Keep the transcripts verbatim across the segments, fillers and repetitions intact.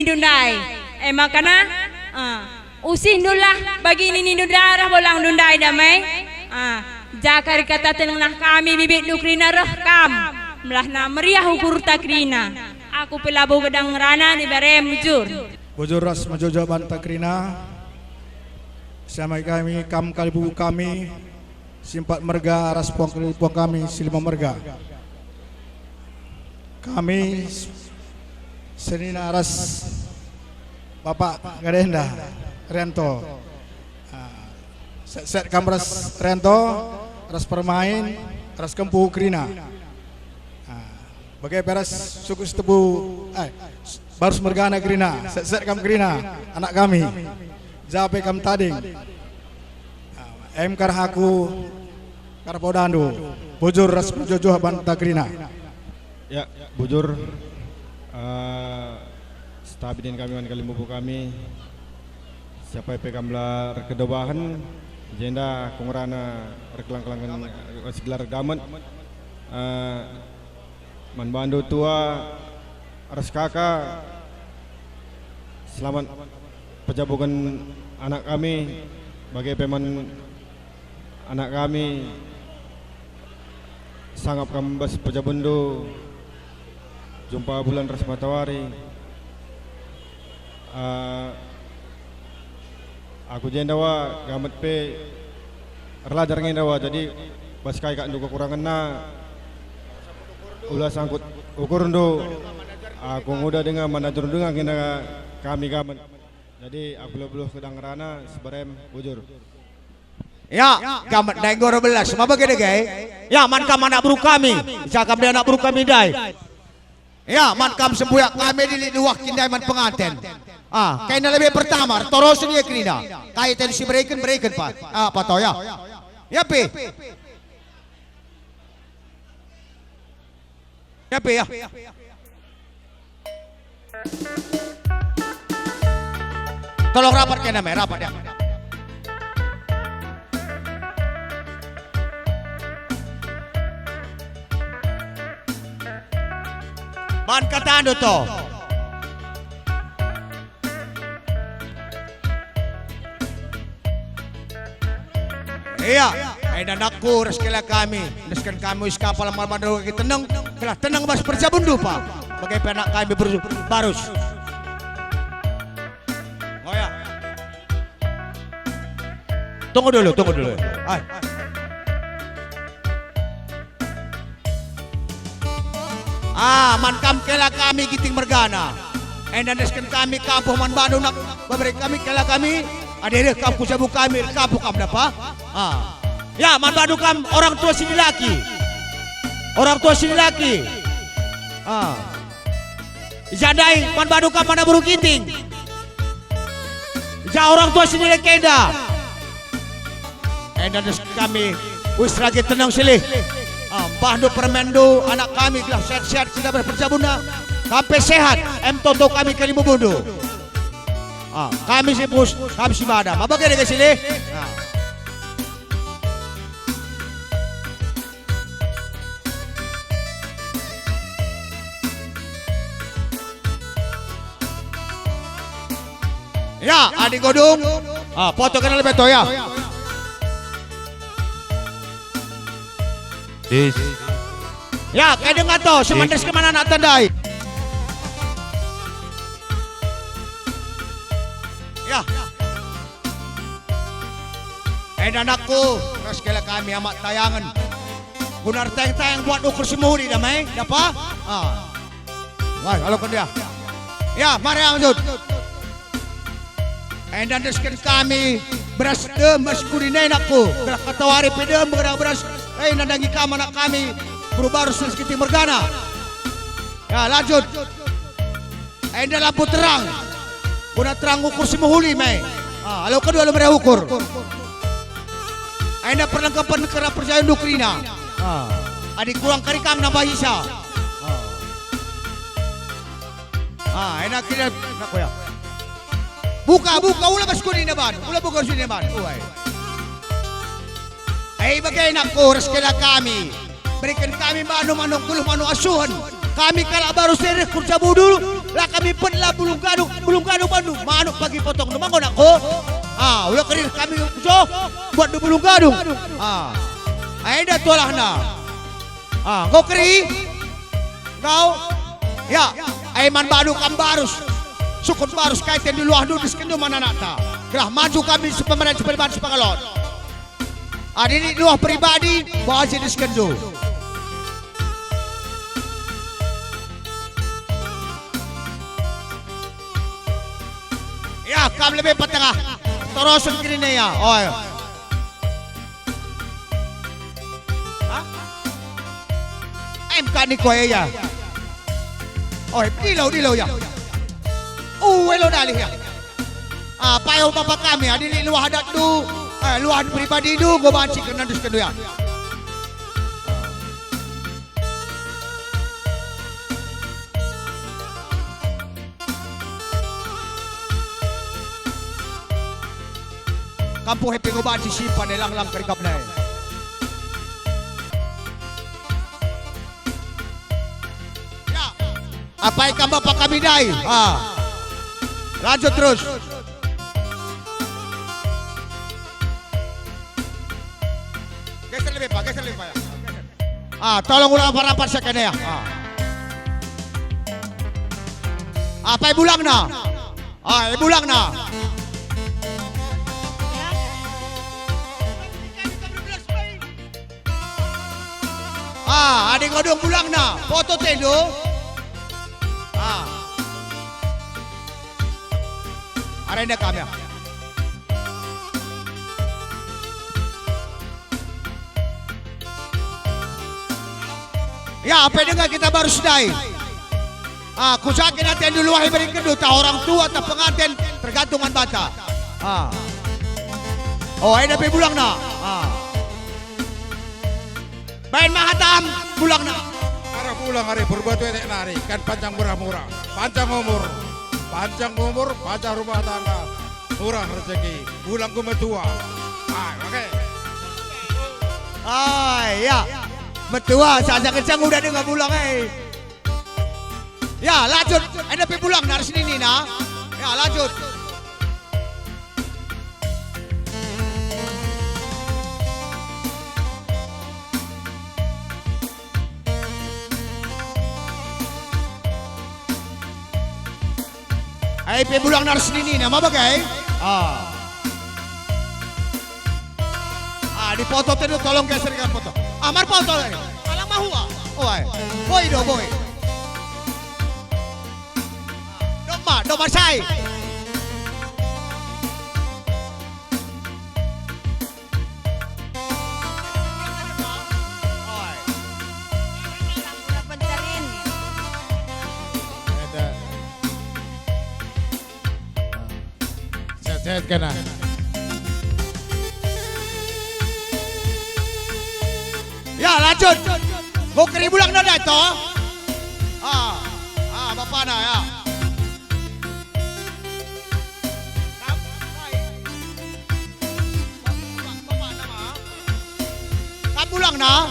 nindu ndai. E makana, ah, usihndulah bagi ninindu ndai arah bolangndu ndai, damai. Ah, ja kari kata tenah kami bibitndu kerina reh kam. Melahna meriah ukurta kerina. Aku pe labo gedang ngerana ni barem bujur. Bujur ras mejuah-juah banta kerina. Siamai kami, kam kalimbubu kami, si empat merga ras puang-, puang kami si lima merga. Kami senina ras Bapak Gadenda Rento. Ah, set-set kam ras Rento, ras permain, ras kempu kerina. Ah, bage pe ras suku Sitebu, eh, Barus mergana kerina, set-set kam kerina, anak kami. Ja pe kam tading. Ah, em kar aku, kar podandu, bujur ras mejuah-juah banta kerina. Ya, bujur, eh, setabi nin kami man kalimbubu kami, siapa pe kam la erkedobahen, jenda aku ngerana erkelang-kelangen, eh, segelar gamet. Eh, Man bandu tua ras kaka, selamat pejabuken anak kami, bage pe man anak kami, sangap kam bas pejabunndu, jumpa bulan ras matawari. Ah, aku jenda wa, gamet pe erlajar nge enda wa, jadi bas kai kak ndu kekurangenna, ula sangkut ukurndu. Aku nguda denga, manajur denga nge enda kami gamet. Jadi aku beluh-beluh kedang rana, seberem, bujur. Ya, gamet ndai nggoro belas, maba gede gai? Ya, man kam anak beru kami, ja kam ndai anak beru kami ndai. Ya, man kam sembuyak kami dilit duah kin ndai man penganten. Ah, kaina lebe pertama, ertorosen ia kerina. Kai ten si bereken, bereken pa. Ah, pato ya. Ya pe. Ya pe ya. Tolong rapat kena me, rapat ya. Man katandu to. Ia, enda nakku ras kela kami, endesken kami uis kapal man bandu agi teneng, gelah teneng bas perjabunndu pa. Bage pe anak kami ber-, barus. Oh ya. Tunggu dulu, tunggu dulu. Ai. Ah, man kam kela kami Ginting mergana. Enda endesken kami kampuh man bandu nak babere kami kela kami. Adi reh kam ku jabu kami, kampuh kam dapa. Ah. Ya, man bandu kam orang tua si dilaki. Orang tua si dilaki. Ah. Ija ndai man bandu kam anak beru Ginting. Ija orang tua si nilai kenda. Enda endesken kami, uis rage teneng silih. Ah, mbahndu permenndu, anak kami gelah sehat-sehat kita berperjabunna. Kam pe sehat, em toto kami kalimbubundu. Ah, kami si pus, kami si bada. Maba gede silih. Ah. Ya, adi godung. Ah, foto kenal beto ya. Dis. Ya, kai denga to, semandes kemana anak tandai. Ya. Enda anakku, ras kela kami amak tayangen. Guna ertayang-tayang buat ukur si mehuli, damai, dapa? Ah. Wah, aloken dia. Ya, mari lanjut. Enda endesken kami beras dem, beras kudin e anakku. Gelah katawari pe dem, gelah beras, eh, nandangi kam anak kami, beru barus ras Ginting mergana. Ya, lanjut. Enda lampu terang. Guna terang ukur si mehuli me. Ah, alo kedua lo meriah ukur. Enda perlengkapen kerna perjabunndu kerina. Ah. Adi kurang kari kam nambahisa. Ah. Ah, enda kira, nak ya. Buka, buka, ula bas kudin ban. Ula buka kudin ban. Uai. Eh, bage anakku, ras kela kami. Beriken kami manu, manu geluh, manu asuhen. Kami kalak baru si reh ku jabundu. La kami pet la bulung gadung, bulung gadung bandu, manuk pagi potongndu ma nggo anakku. Ah, ula kerina kami kujo, buatndu bulung gadung. Ah, enda tualahna. Ah, enggo keri? Enggo? Ya, ai man bandu kam Barus. Sukut Barus kai atendu, luahndu, diskenndu man anakta. Gelah maju kami si pemeren, si peleban, si pengelot. Adi lit luah pribadi, banci diskenndu. Ya, kam lebe patengah. Torosen kerina ya. Oh, ya. Hah? Em ka niko ya. Oh, dilo, dilo ya. Oh, elo dalih ya. Ah, payo bapa kami, adi lit luah adatndu, eh, luah pribadindu, enggo banci kena diskenndu ya. Kampuh e pe enggo banci simpan e, lang-lang kergapna e. Ya. Apai kam bapa kami ndai? Ah. Lanjut terus. Geser lebih, Pak, geser lebih, Pak, ya. Ah, tolong ulang rapat-rapat sekalian ya. Ah. Apai bulangna? Ah, eh, bulangna. Ah, adi enggo dung bulangna, poto atendu. Ah. Arenda kami, ah. Ya, apai denga kita Barus ndai. Ah, kujakin atendu, luah iberenkenndu, tah orang tua, tah penganten, tergantung man banta. Ah. Oh, enda pe bulangna. Ah. Bain ma hatam, bulangna. Arah pulang ari Purba Tuetek nari, kan panjang murah-murah, panjang umur, panjang umur, panjang rumah tangga, murah rezeki, bulangku metua. Ah, oke. Ah, ya. Metua, saja kencang udah dengar bulang, eh. Ya, lanjut. Enda pe bulangna ras ninina. Ya, lanjut. Ai pe bulangna ras ninina, ma bage? Ah. Ah, dipoto atendu, tolong geser ka poto. Ah, mar poto lagi. Alang mahua. Oh, ai. Boi do, boi. Domba, domba sai. Oi. Penterin. Ada. Sehat-sehat kena. Ya, lanjut. Enggo keri bulangna ndai to? Ah, ah, bapana ya. Kam, bapana ma. Kam bulangna?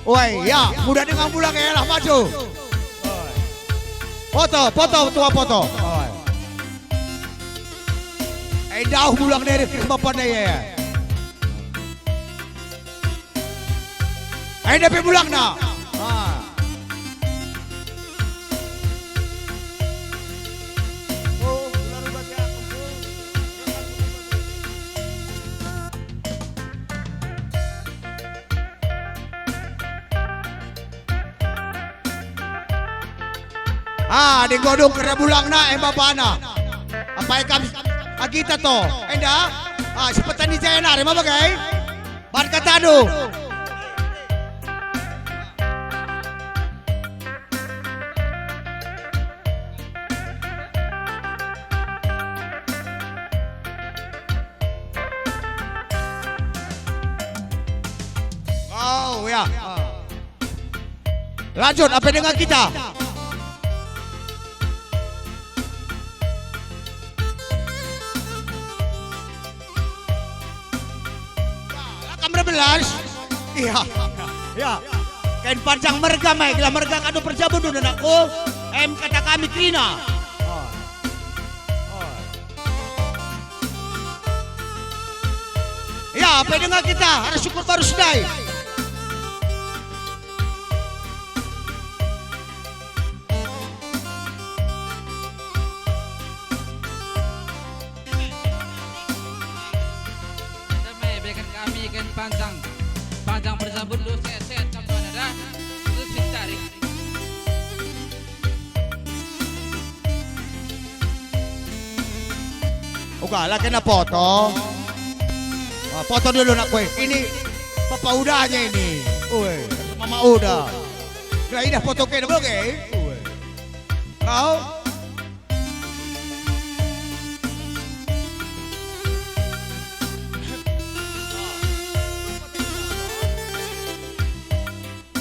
Oi, ya, muda dengan bulang ya lah maju. Poto, poto, tua poto. Oi. Eh, dauh bulang nari ke bapa nari, ya. Enda pe bulangna. Ah. Ah, adi enggo dung kera bulangna, e bapana. Apai kam agita to? Enda? Ah, si petani jaya nari, ma bage? Bat katandu. Oh, ya. Lanjut, apai denga kita? Kam erbelas? Iya. Ya. Kain panjang mergam, eh, gelah mergam adu perjabun dulu, anakku. Em kata kami kerina. Oh. Oh. Ya, pe denga kita, arah Sukut Baru Sedai. Enda me beken kami ken panjang, panjang perjabun do set-set kam tuan ada. Terus cari. Uga, la kena foto. Ah, foto dulu nak kue. Ini Papa Udanya ini. Ue, Mama Uda. Sudah idah foto kena belum ke? Ue. Kau?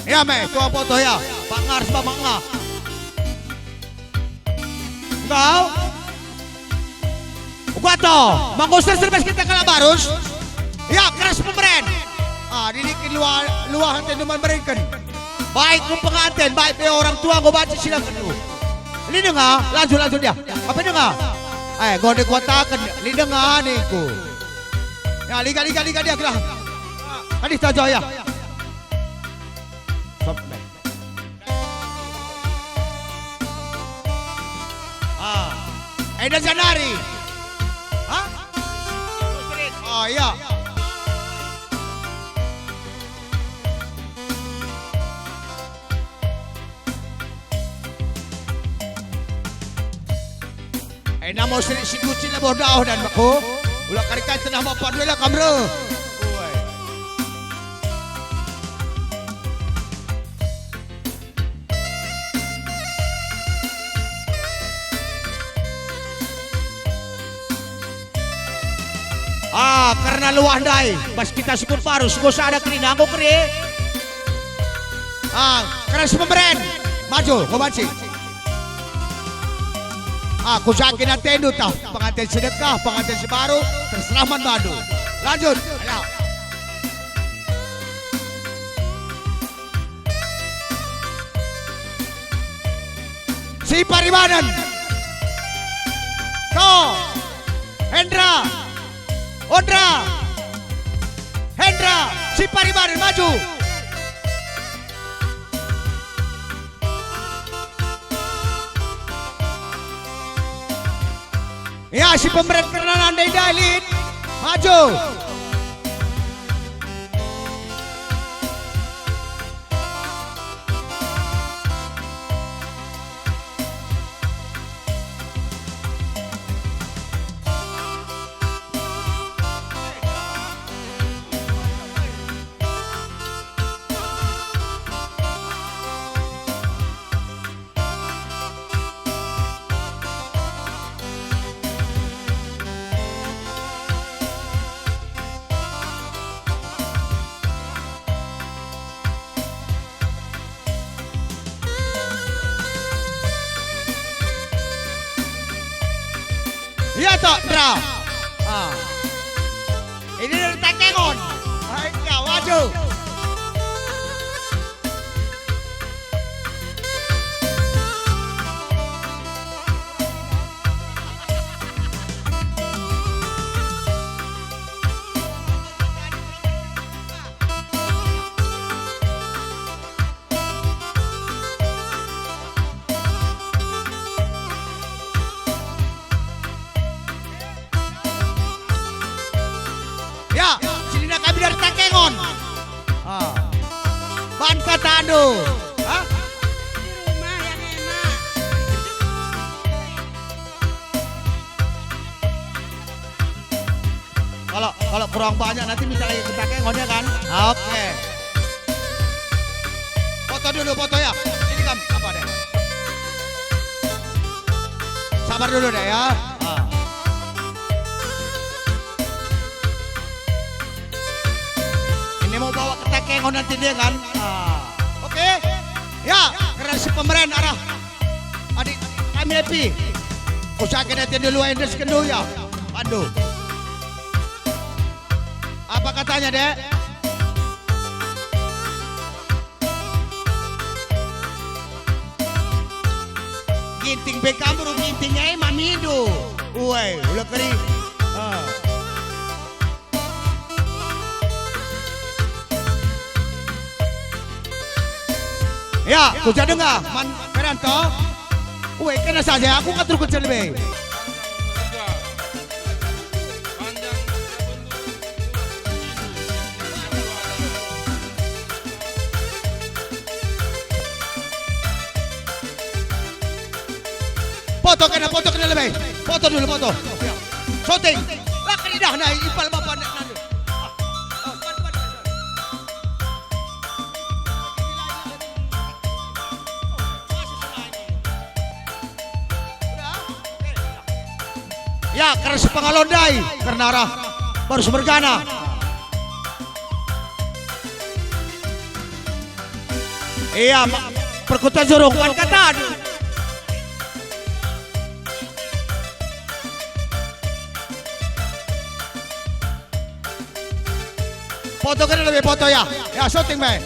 Ya me, tua foto ya. Pak Ngar, Pak Ngar. Engkau? Uga to, manggo serserpes kita kalak barus. Ya, keras pemeren. Ah, dinikin luah, luah ate numan bereken. Baik ku penganten, baik pe orang tua enggo banci silaken tu. Lit denga, lanjut, lanjut ya. Apa denga? Eh, enggo dikataken, lit denga ningku. Ya, liga, liga, liga dia gelah. Tadi saja ya. Stop, deh. Ah. Eda Janari. Hah? Oh, iya. Eh, namo sirik si kucing labo dauh dan mako. Ula kari kai tenah mapa dua lah kamre. Ue. Ah, kerna luah ndai, bas kita Sukut Baru, enggo sada kerina, enggo keri. Ah, keras pemeren. Maju, enggo banci. Ah, kujakin atendu tah, penganten sedekah, penganten sebaru, terserah man bandu. Lanjut, ayo. Si Paribanen. To. Hendra. Ondra. Hendra. Si Paribanen maju. Ya, si pemeren kerna nandai dalit. Maju. Iya toh, Ndra. Ah. Ini dari Takengon. Ayo, maju. Ya, senina kami dari Takengon. Ah. Ban katandu. Hah? Di rumah yang enak. Kalau, kalau kurang banyak nanti minta lagi ke Takengon ya kan? Oke. Foto dulu, foto ya. Sini kam, apa deh? Sabar dulu deh ya. Ah. Ini mau bawa ke Takengon nanti dia kan? Ah. Oke. Ya, kerana si pemeren arah Adik kami Epi. Usahaken ate dulu, endesken dulu ya. Pandu. Apa katanya, Dek? Pe kam beru Ginting e mamindu. Uai, ula keri. Ah. Ya, kuja denga, man, Fernando. Uai, kena saja, aku ngatur kucel be. Foto kena, foto kena lebe. Foto dulu, foto. Ya. Syuting. Lah, kena dah, nah, ipal bapa nak nandu. Ah, ah, pan, pan, pan, pan. Ya, keras pengalondai, karena arah baru semergana. Iya, ma-, perkuta jurung, kan kata. Foto kena lebe foto ya. Ya, syuting be.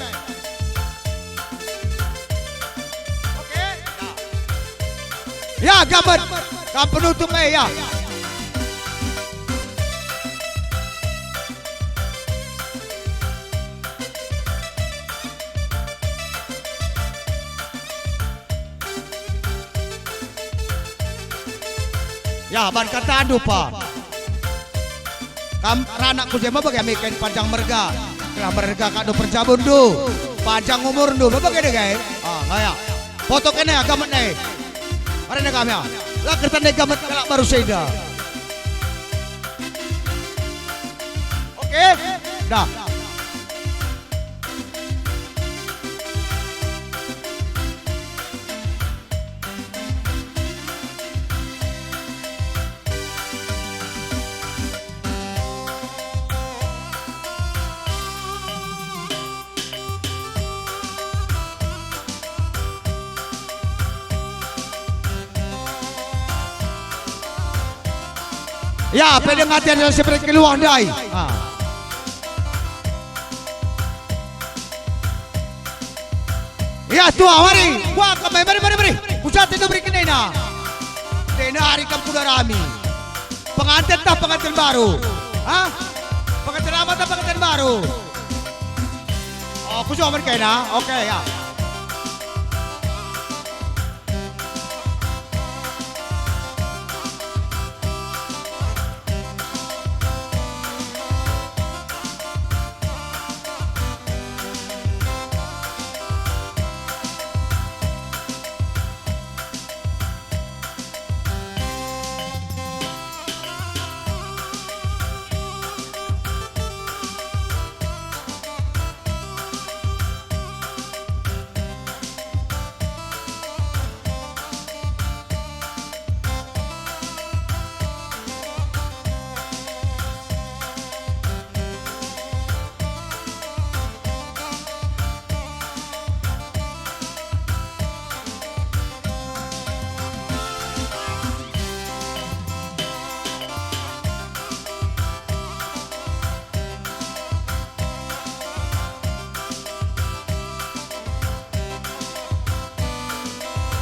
Oke. Ya, gamet. Kam penutup be ya. Ya, ban katandu, Pa. Kam ranak ku jema bage ami kain panjang merga. Gelah merga kak do perjabundu. Panjang umurndu, bage dage. Ah, ngaya. Foto kene ya, gamet ne. Mari ne kami ya. Lah kerta ne gamet kalak baru seda. Oke? Dah. Ya, pedeng ate adalah seperti keluar ndai. Ah. Ya, tua, mari. Wah, kemai, mari, mari, mari. Kujati tu beriken ena. Denari kam kuda rami. Pengantin tah pengantin baru? Hah? Pengantin lama tah pengantin baru? Oh, kusuah man kena. Oke, ya.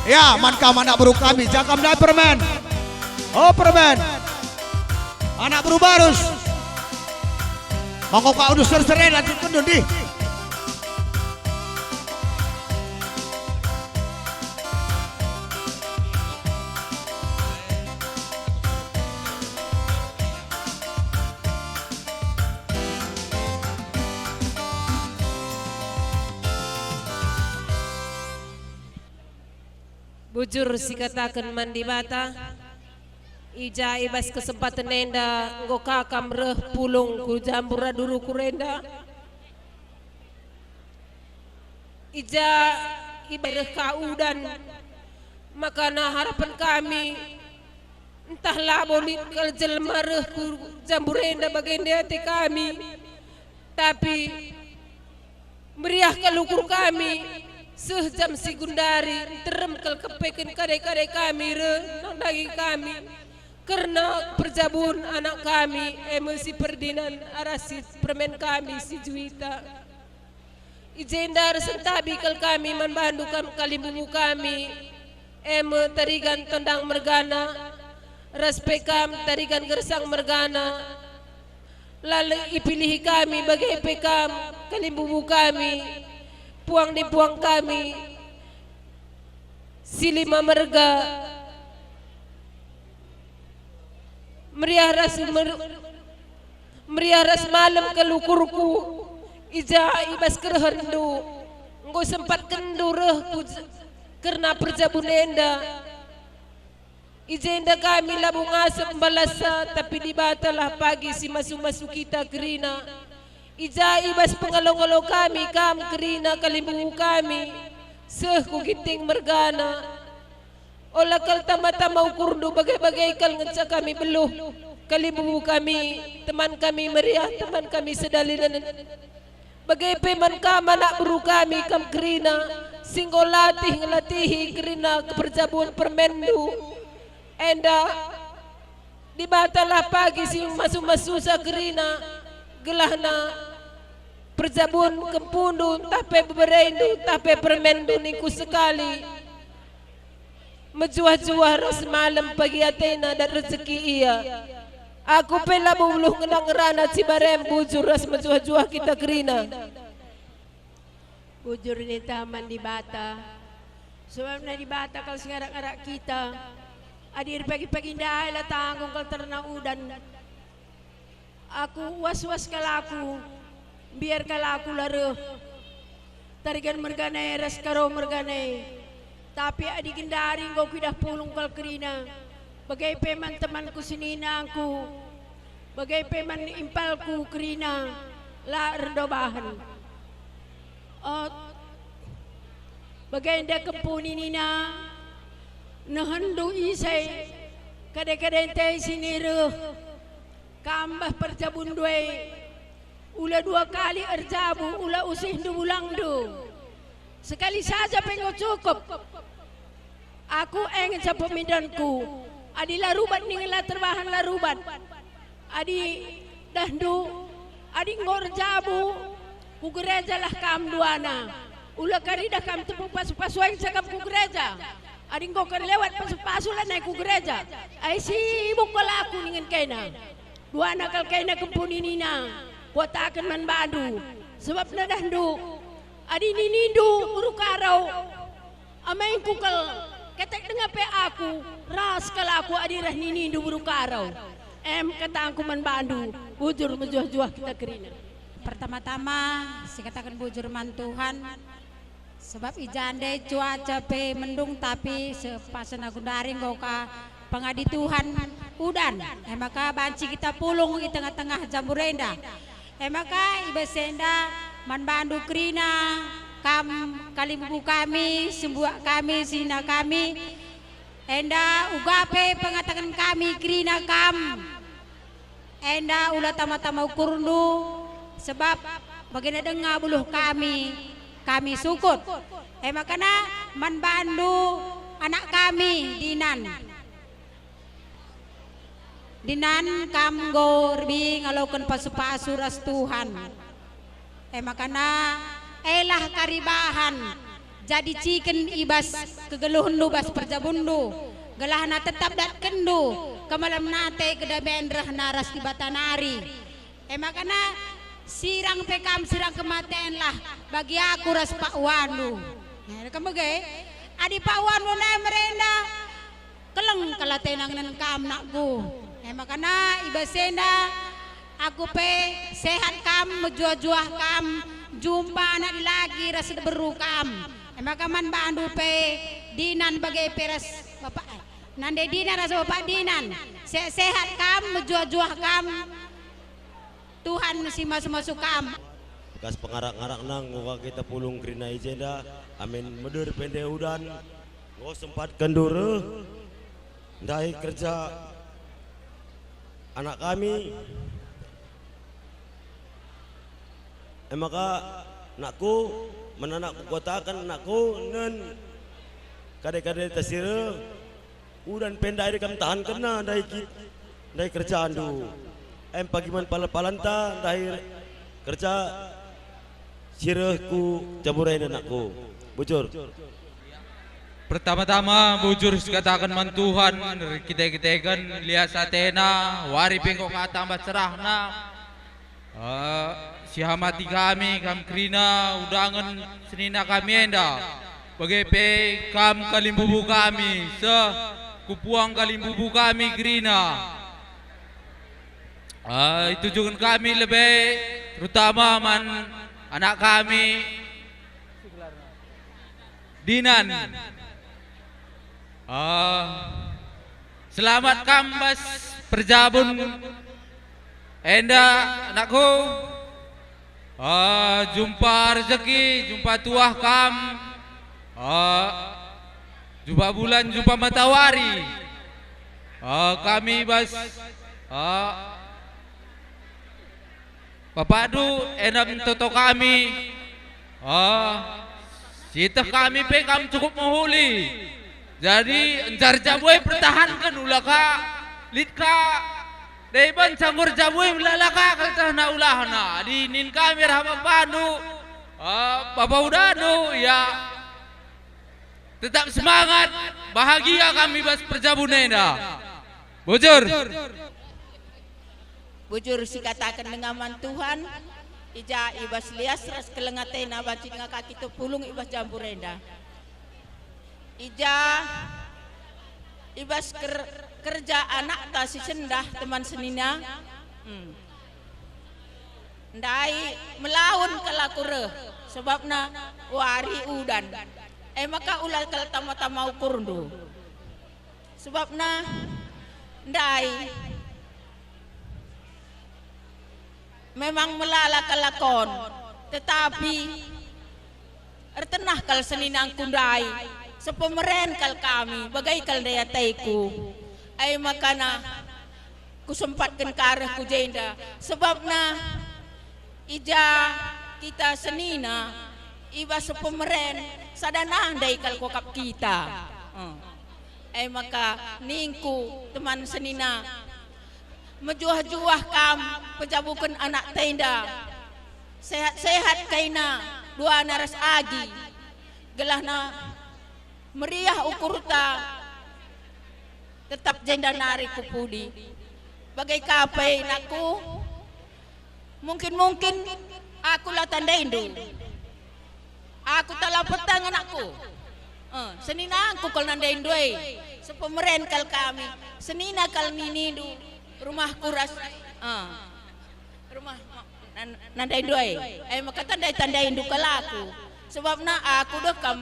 Ya, man kam anak beru kami, ja kam ndai permen. Oh, permen. Anak beru barus. Mangko ka udus ser-seren, lanjutken deh. Bujur sikataken man Dibata, i ja i bas kesempaten enda enggo ka kam reh pulung ku Jambura Duru Kurenda. I ja i bas reh ka udan, makana harapen kami, ntah labo lit kal jelma reh ku Jambura enda bagenda ate kami, tapi meriah kal ukur kami, seh jam si gundari, nterem kal kepeken kade-kade kami reh nandangi kami, kerna perjabun anak kami, e me si Ferdinand arah si permen kami si Juwita. I jenda ersentabi kal kami man bandu kam kalimbubu kami, E me Tarigan Tondang mergana, ras pe kam Tarigan Gersang mergana. La ipilihi kami bage pe kam, kalimbubu kami, puang ni puang kami, si lima merga. Meriah ras mer-, meriah ras malem kal ukurku, i ja i bas kerehenndu, enggo sempatkenndu reh ku j-, kerna perjabun enda. I jenda kami labo ngasep mbalasa, tapi Dibatalah pagi si masu-masu kita kerina. I ja i bas pengalo-ngalo kami kam kerina kalimbubu kami, seh ku Ginting mergana. Ola kal tama-tama ukurndu, bage-bage kal ngenca kami beluh. Kalimbubu kami, teman kami meriah, teman kami sedalinen. Bage pe man kam anak beru kami kam kerina, si enggo latih ngelatihi kerina keperjabun permenndu. Enda, Dibatalah pagi si masu-masusa kerina, gelahna perjabun kempundu, ntah pe beberendu, ntah pe permenndu ningku sekali. Mejuah-juah ras malem pagi atena dat rezeki ia. Aku pe labo beluh ngenang ngerana Cibarem, bujur ras mejuah-juah kita kerina. Bujur ninta man Dibata, sebabna Dibata kal si ngarak-ngarak kita. Adi erpagi-pagi ndai la tanggung kal terna udan. Aku was-was kal aku, mbiar kal aku la reh. Tarigan mergana e ras Karo mergana e. Tapi adi gendari enggo kuidah pulung kal kerina, bage pe man temanku seninangku, bage pe man impalku kerina, la erndobahen. Ot, bagenda kempu ninina, nehenndu ise, kade-kadenta isi ni reh. Kam bah perjabundu e, ula dua kali erjabu, ula usihndu bulangndu. Sekali saja pe enggo cukup. Aku e ngenca pemindanku. Adi la rubat ningen la terbahan la rubat. Adi dahndu, adi enggo erjabu, ku gerejalah kam duana. Ula kari idah kam tepung pasu-pasu e ngenca kam ku gereja. Adi enggo kari lewat pasu-pasu lanai ku gereja. Ai sibuk kal aku ningen kena. Duana kal kena kempu ninina, kuataken man bandu, sebab nedahndu, adi ninindu beru Karo, amengku kal, ketek denga pe aku, ras kal aku adi reh ninindu beru Karo. Em katangku man bandu, bujur mejuah-juah kita kerina. Pertama-tama, sikataken bujur man Tuhan, sebab i ja ndai cuaca pe mendung, tapi sepasen aku ndari enggo ka pengadi Tuhan udan. E maka banci kita pulung i tengah-tengah jambur enda. E maka i bas enda man bandu kerina, kam kalimbubu kami, sembuak kami, senina kami, enda uga pe pengataken kami kerina kam. Enda ula tama-tama ukurndu, sebab bagenda denga beluh kami, kami sukut. E makana man bandu anak kami, Dinan. Dinan, kam enggo erbi ngaloken pasu-pasu ras Tuhan. E makana, elah kari bahan jadi ciken i bas kegeluhenndu bas perjabunndu, gelahna tetap datkenndu kemalemen ate, kedamen rehna ras Dibata nari. E makana, sirang pe kam sirang kematenlah bagi aku ras pakwandu. Nah, kam bage, adi pakwandu nai merenda, keleng kal atena ngenen kam, nakku. E makana i bas enda aku pe sehat kam, mejuah-juah kam, jumpa anak dilaki ras diberu kam. E maka man bandu pe, Dinan bage pe ras Bapak, eh, nande Dinan ras Bapak Dinan, sehat-sehat kam, mejuah-juah kam. Tuhan si masu-masu kam. Bekas pengarak-ngarakna enggo ka kita pulung kerina i jenda, amin meder pe ndai udan, enggo sempatkenndu reh ndai kerja anak kami. E maka, nakku, man anakku kuataken, nakku, nen kade-kadeta si reh, udan pe ndai kam tahankenna ndai ki-, ndai kerjandu. Em pagi man pala-palanta ndai kerja si reh ku jambur enda, nakku. Bujur. Pertama-tama bujur sikataken man Tuhan, erkite-kiteken lias atena, wari pe enggo ka tambah cerahna. Eh, sihamati kami kam kerina undangen senina kami enda. Bage pe kam kalimbubu kami, seh ku puang kalimbubu kami kerina. Eh, itujuken kami lebe terutama man anak kami, Dinan. Ah, selamat kam bas perjabun enda, anakku. Ah, jumpa rezeki, jumpa tuah kam. Ah, jumpa bulan, jumpa matawari. Ah, kami bas, ah, Bapakndu enda toto kami. Ah, sieteh kami pe kam cukup mehuli. Jadi, njar jabu e pertahanken, ula ka, lit ka. Dai banca ngur jabu e melala ka kal tehna ulahna. Adi nin kami arah bapakndu, ah, bapa udandu, ya. Tetap semangat, bahagia kami bas perjabun enda. Bujur. Bujur sikataken denga man Tuhan, i ja i bas lias ras keleng atena banci denga kaki tepulung i bas jambur enda. I ja i bas ker-, kerja anakta si sendah teman senina. Hmm. Ndai melaun kal aku reh, sebabna wari udan. E maka ula kal tama-tama ukurndu. Sebabna ndai memang melala kal lakon, tetapi ertenah kal seninangku ndai, sepemeren kal kami, bage kal ndai ateku. E makana kusempatken ka reh ku jenda, sebabna i ja kita senina, i bas sepemeren, sada nah ndai kal kuakap kita. Eh. E maka ningku teman senina, mejuah-juah kam pejabuken anakta enda. Sehat-sehat kaina duana ras Agi, gelahna meriah ukurta tetap jenda nari ku pudi. Bage ka pe, nakku, mungkin-mungkin aku la tandaindu. Aku tala petang, anakku. Eh, seninangku kal nandaindu e. Sepemeren kal kami. Senina kal ninindu. Rumahku ras, eh, rumah ma-, nan-, nandaindu e. E maka tandai-tandaindu kal aku. Sebabna aku dekam.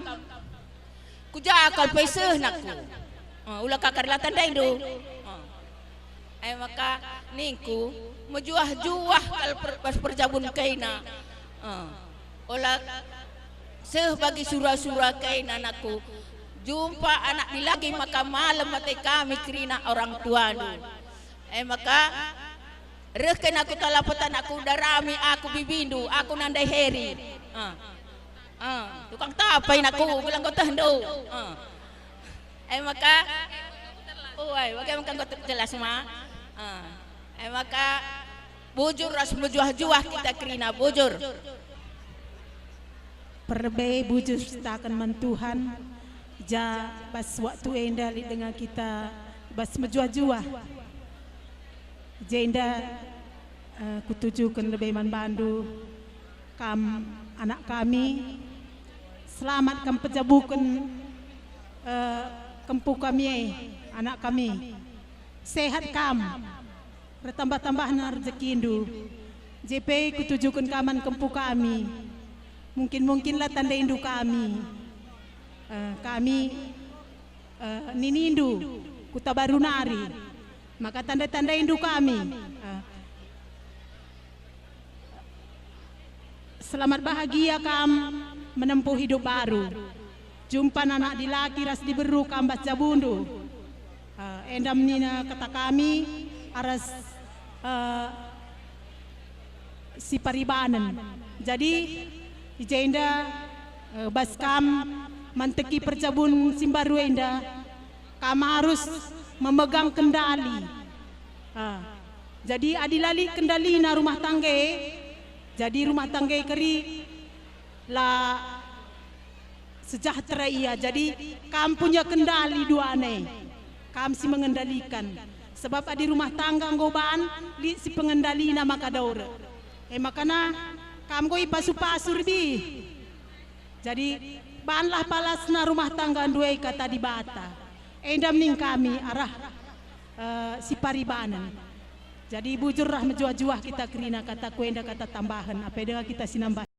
Kuja kal pe seh nakku. Eh, ula ka kal la tandaindu. Eh. E maka ningku, mejuah-juah kal per-, bas perjabun kaina. Eh. Ola seh bagi sura-sura kaina nakku. Jumpa anak dilaki maka malem ate kami kerina orang tuandu. E maka, reh kaina aku talapet anakku, darami aku bibindu, aku nandai Heri. Eh. Ah, tukang tapai nakku, gelah enggo tehndu. Ah. E maka, uai, bage maka enggo jelas ma. Ah. E maka, bujur ras mejuah-juah kita kerina, bujur. Perlebe bujur sitaken man Tuhan, ja bas waktu enda lit denga kita bas mejuah-juah. Jenda, eh, kutujuken lebe man bandu, kam anak kami, selamat kam pejabuken, eh, kempu kami e, anak kami. Sehat kam, ertambah-tambahna rejekindu. Je pe kutujuken kam man kempu kami. Mungkin-mungkin la tandaindu kami. Eh, kami, eh, ninindu, Kota Baru nari. Maka tanda-tandaindu kami. Eh, Selamat bahagia kam menempuh hidup baru. Jumpa anak dilaki ras diberu kam bas jabundu. Eh, enda nina kata kami aras, eh, si paribanen. Jadi, i jenda, eh, bas kam manteki perjabun si mbaru enda, kam arus memegang kendali. Ah. Jadi, adi la lit kendalina rumah tangga e, jadi rumah tangga e keri la sejahtera ia. Jadi, kam punya kendali duana e. Kam si mengendalikan. Sebab adi rumah tangga enggo ban, lit si pengendalina maka daurek. E makana, kam enggo ipasu-pasu rebi. Jadi, banlah palasna rumah tangga nduai kata Dibata. Enda ning kami arah, eh, si paribanen. Jadi, bujurlah mejuah-juah kita kerina kata kuenda kata tambahen, apa denga kita sinambah.